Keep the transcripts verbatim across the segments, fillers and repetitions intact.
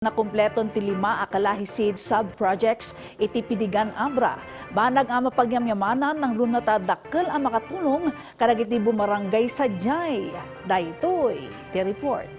Nakumpleton ti lima a Kalahi Seeds sub-projects iti Pidigan, Abra. Banag a mapagyamyamanan nangruna ta dakkel a makatulong kadagiti bumarangay sadiay. Daytoy ti report.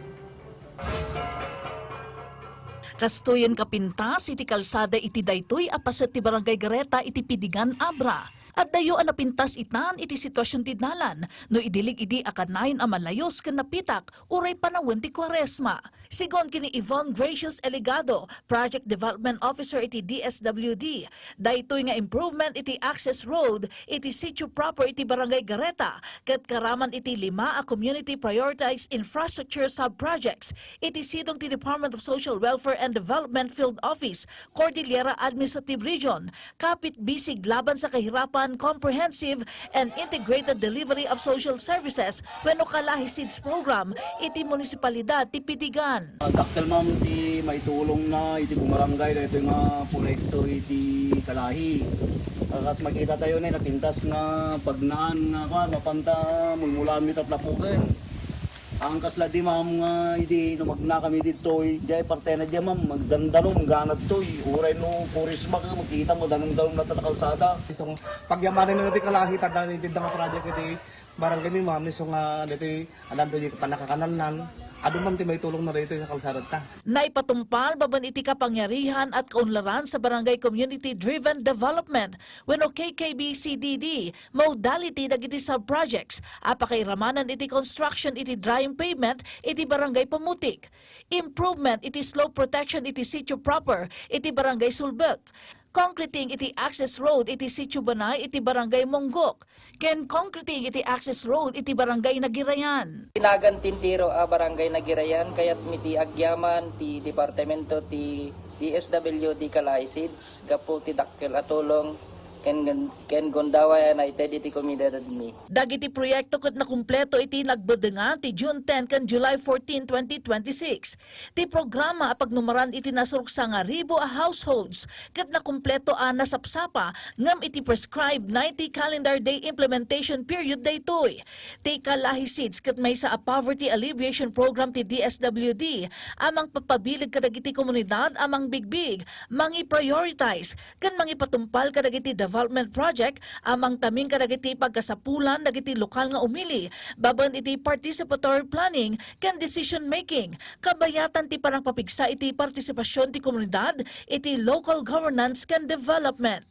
Kastoyen kapintas iti kalsada iti daytoy a paset ti Barangay Gareta iti Pidigan, Abra. Addayo a napintas itan iti situasion ti dalan no idilig idi a kanayon a malayus ken napitak uray panawen ti Kuaresma. Sigun ken ni Yvonne Gracious Eligado, Project Development Officer iti D S W D, daytoy nga improvement iti access road iti sitio proper iti Barangay Gareta ket karaman iti lima a community prioritized infrastructure sub-projects iti sidong ti Department of Social Welfare and Development Field Office, Cordillera Administrative Region, Kapitbisig Laban sa Kahirapan Comprehensive and Integrated Delivery of Social Services wenno Kalahi Seeds Program iti Munisipalidad ti Pidigan. Dakkel, ma'am, ti maitulongna iti bumarangay daytoy nga proyekto iti Kalahi. Kas makita tayo na, napintas nga pagnaan nga, kuan, mapanta mulmulaan mi taplapuken. Ang kasla di, ma'am, nga idi no magnakami ditoy, diay partena diay, ma'am, magdandanom, ganad toy. Uray no Kuaresma, makita mo, danum-danum na ta kalsada. So, pagyamanen na ti Kalahi, tanda ni tinda nga project iti barangay mi, ma'am, so nga ditoy, alam to, di panakakanalnan. Adu, ma'am, ti maitulongna ditoy sa kalsada ta. Naipatumpal babaen iti kapangyarihan at kaunlaran sa Barangay Community Driven Development wenno K K B C D D modality dagiti sub-projects a pakairamanan iti construction iti drying pavement iti Barangay Pamutik, improvement iti slope protection iti sitio proper iti Barangay Sulbek, concreting iti access road iti sitio Banay iti Barangay Monggok, ken concreting iti access road iti Barangay Nagirayan. Ti nagan ti entero a Barangay Nagirayan, kayatmi ti agyaman ti departamento ti D S W D Kalahi Seeds gapu ti dakkel a tulong ken, ken gundaway a naited iti komunidadmi. Dagiti proyekto ket nakumpleto iti nagbedengan ti June ten ken July fourteen, twenty twenty-six. Ti programa a pagnumaran iti nasurok sangaribu a households ket nakumpleto a nasapsapa ngem iti prescribed ninety calendar day implementation period daytoy. Ti Kalahi Seeds ket maysa a poverty alleviation program ti D S W D a mangpapabileg kadagiti komunidad a mangbigbig, mangi-prioritize, ken mangipatumpal kadagiti development project a mangtamin kadagiti pagkasapulan dagiti lokal nga umili babaen iti participatory planning ken decision making, kabayatan ti panangpapigsa iti partisipasion ti komunidad iti local governance ken development.